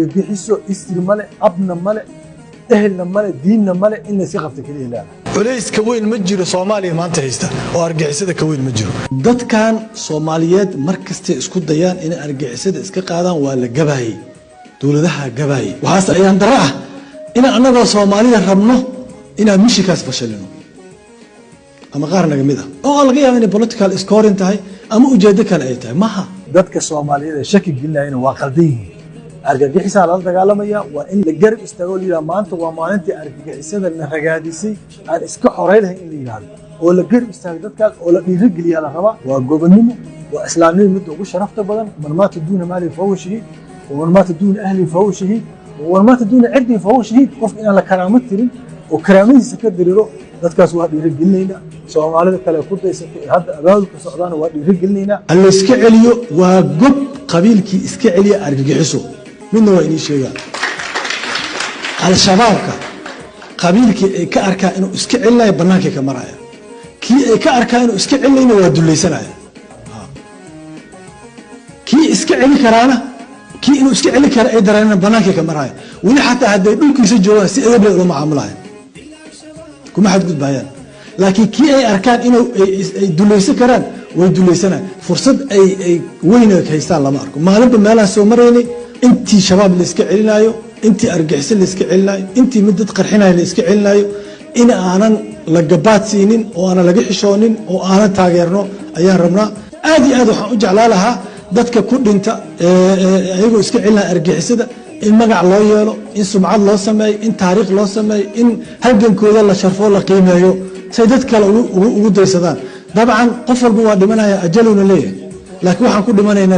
Argagixiso isir male, abna male, ehelna male, diinna male, in layska qabta keliya leedahay. Culayska weyn ma jiro Soomaaliya maanta haysta oo argixisada ka weyn ma jiro. Dadkan Soomaaliyeed mar kastay isku dayaan inay argixisada iska qaadaan, waa la gabaayey, dowladaha gabaayey. Waxaase ayaan daro ah inaan annagoo Soomaalida rabno inaan missionkaas fashilino, ama qaar naga mid ah oo laga yaabo inay political scoring tahay ama ujeedo kale ay tahay maha. Dadka Soomaaliyeed ee shaki gelinayana waa qaldan yihiin. Argagixisaa lala dagaalamaya, waa in la garab istaago, la yidhaha maanta waa maalintii argagixisada na ragaadisay aan iska xoray lahayn, in la yidhahdo oo la garab istaago dadkaas oo la dhiirigeliyaa la rabaa. Waa gobonnimo, waa islaamnimo midda ugu sharafta badan. من مات دون ماله فهو شهيد، ومن مات دون أهله فهو شهيد، ومن مات دون عرضه فهو شهيد. Qofka inaan la karaamo tirin oo karaamadiisa ka diriro, dadkaas waa dhiirigelinaynaa. Soomaalida kale ku daysatay ee hadda abaabulka socdaana waa dhiirigelinaynaa. Ha la iska celiyo, waa gob qabiilkii iska celiya argagixiso. Midna waa inii sheegaa: Al-Shabaabka qabiilkii ay ka arkaan inuu iska celinayo bannaankay ka maraya, kii ay ka arkaan inuu iska celinayna waa dullaysanaya. Kii iska celi karaana, kii inuu iska celi kara ay dareerana, bannaankay ka maraya. Weli xataa hadday dhulkiisa joogaan, si edeb leh ula macaamulaya, kuma xadgudbayaan. Laakiin kii ay arkaan inuu ay dulaysan karaan, way dulaysanayaan. Fursad ay weyn haystaan lama arko. Maalinba meelaan soo maraynay, intii Shabaab la iska celinaayo, intii argaxiso la iska celinaayo, intii mid dad qarxinayo la iska celinaayo, in aanan la gabaad siinin oo aanan laga xishoonin oo aanan taageerno ayaan rabnaa. Aad iyo aad waxaan u jeclaa lahaa dadka ku dhinta ayagoo iska celinaya argixisada in magac loo yeelo, in sumcad loo sameeyo, in taariikh loo sameeyo, in halgankooda la sharfo, la qiimeeyo, say dad kale ugu daysadaan. Dabcan qof walba waa dhimanaya, ajaluna leeyahay, laakiin waxaan ku dhimanaynaa